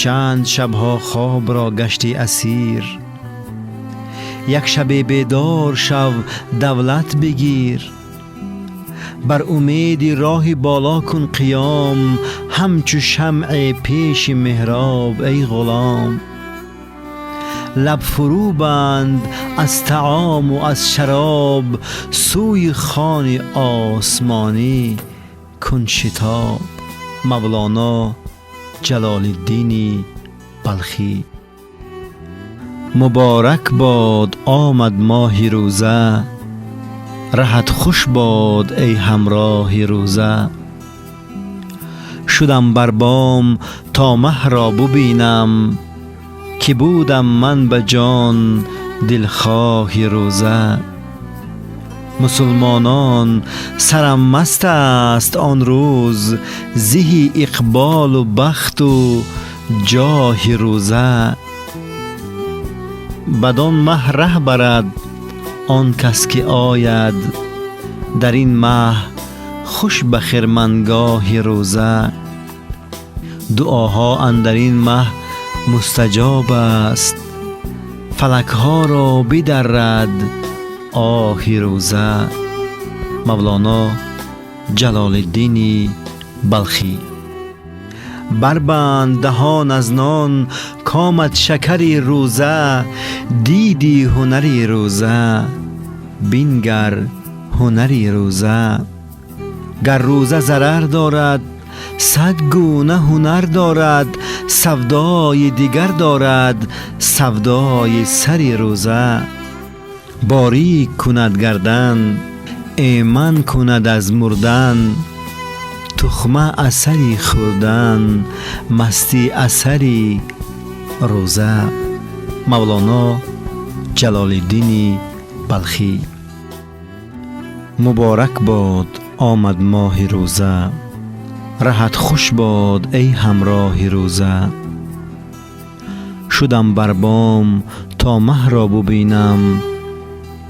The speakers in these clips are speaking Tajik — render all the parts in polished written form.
Чанд шабҳо хоб ро гаштӣ асир, як шабе бедор шав, давлат бигир. Бар умеди роҳи боло кун қиём, ҳамчу шамъе пеши меҳроб, эй ғулом. Лаб фурӯ банд аз таому аз шароб, сӯи хони осмонӣ кун шитоб. Мавлоно Ҷалолиддини Балхӣ. Муборак бод, омад моҳи рӯза, раҳат хуш бод, эй ҳамроҳи рӯза. Шудам бар бом то маҳро бубинам, ки будам ман ба ҷон дилхоҳи рӯза. Мусулмонон, сарам маст аст он рӯз зиҳи иқболу бахту ҷоҳи рӯза. Бадон маҳ раҳ барад он кас, ки ояд дар ин маҳ хуш ба хирмангоҳи рӯза. Дуоҳо андар ин маҳ мустаҷоб аст, фалакҳоро бидаррад оҳи рӯза. Мавлоно Ҷалолиддини Балхӣ. Барбанд даҳон аз нон, комад шакари рӯза. Диди ҳунари рӯза, бингар ҳунари рӯза. Гар рӯза зарар дорад, сад гуна ҳунар дорад, савдои дигар дорад савдои сари рӯза. Борик кунад гардан, эман кунад аз мурдан, тухма асари хӯрдан, мастӣ асари рӯза. Мавлоно Ҷалолиддини Балхӣ. Муборак бод, омад моҳи рӯза, раҳат хуш бод, эй ҳамроҳи рӯза. Шудам бар бом то маҳро бубинам,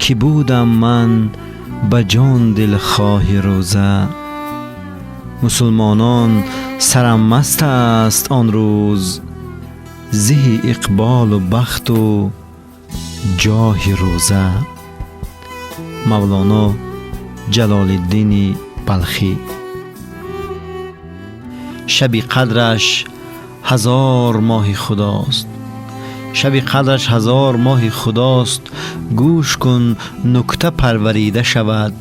ки будам ман ба ҷон дилхоҳи рӯза. Мусулмонон, сарам маст аст он рӯз зиҳи иқболу бахту ҷоҳи рӯза. Мавлоно Ҷалолиддини Балхӣ. Шаби қадраш ҳазор моҳи худост, шаби қадраш ҳазор моҳи худост. Гӯш кун, нукта парварида шавад.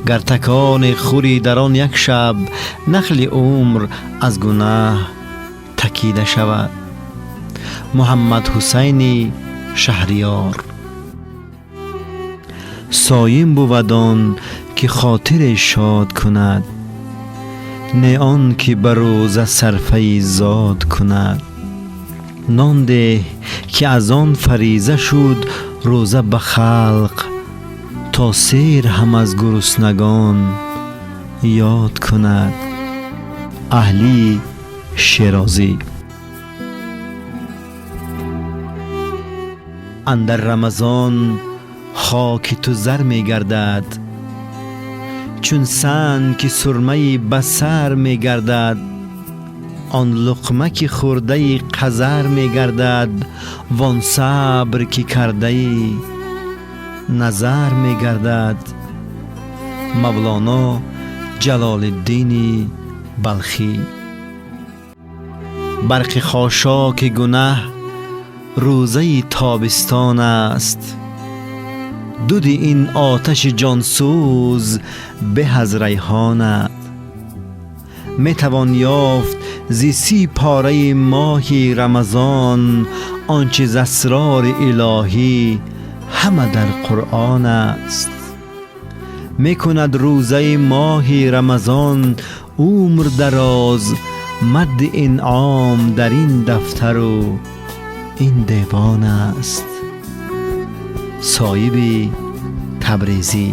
Гар таконе хӯрӣ дар он як шаб, нахли умр аз гунаҳ такида шавад. Муҳаммад Ҳусайни Шаҳриёр. Соим бувад он, ки хотире шод кунад, не он ки ба рӯза сарфаи зод кунад. Нон деҳ, ки аз он фариза шуд рӯза ба халқ, то сер ҳам аз гуруснагон ёд кунад. Аҳлии Шерозӣ. Андар Рамазон хоки ту зар мегардад, чун санг, ки сурмаи ба сар мегардад. Он луқма, ки хӯрдаи, қазар мегардад, вон сабр, ки кардаи, назар мегардад. Мавлоно Ҷалолиддини Балхӣ. Барқи хошоки гунаҳ рӯзаи тобистон аст, дуди ин оташи ҷонсӯз беҳ аз райҳон аст. Метавон ёфт зи 30 пораи моҳи Рамазон он чи з асрори илоҳӣ ҳама дар Қуръон аст. Мекунад рӯзаи моҳи Рамазон умр дароз, мадди инъом дар ин дафтару ин девон аст. Соиби Табрезӣ.